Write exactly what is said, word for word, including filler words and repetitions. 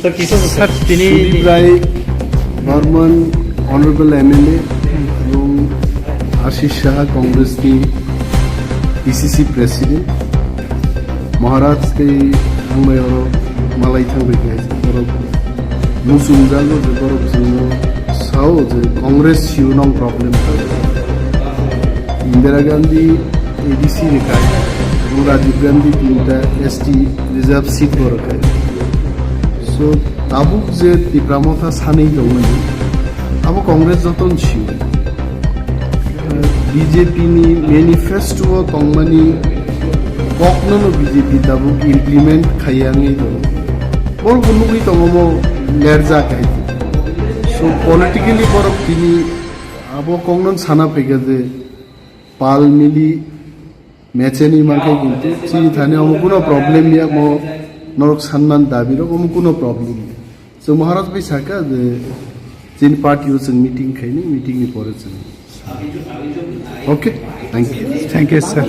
Sir, tini Sudip Rai Barman, Honorable M L A, এবং আশিস সাহা, কংগ্রেসনি PCC president, Maharaj tei ang bai oro malai thangbai khe borok muchungjago je borok chwngno sao je Congress siu nong problem kha. Indira Gandhi A D C ni kai, ebong Rajiv Gandhi tinta S T reserve seat bo rwkha. So, tabuk je Tipra Motha sanwi tongmani, abo Congress jotono sio. B J P ni manifesto o tongmani kokno no B J P tabuk implement khaiya wngwi tongo. Borok bo nugwi tongo mo lerjak hai. So, politically borok tini abo kokno sana phaikha je pal mili mecheni mankhe kintu chini thani omo kuno problem ya mo norok sanman dabi rok omo kuno problem ya. So Maharaj bai saka je chini party o chwng meeting khaini, meeting ni pore chwng. Okay, thank you. Thank you, sir.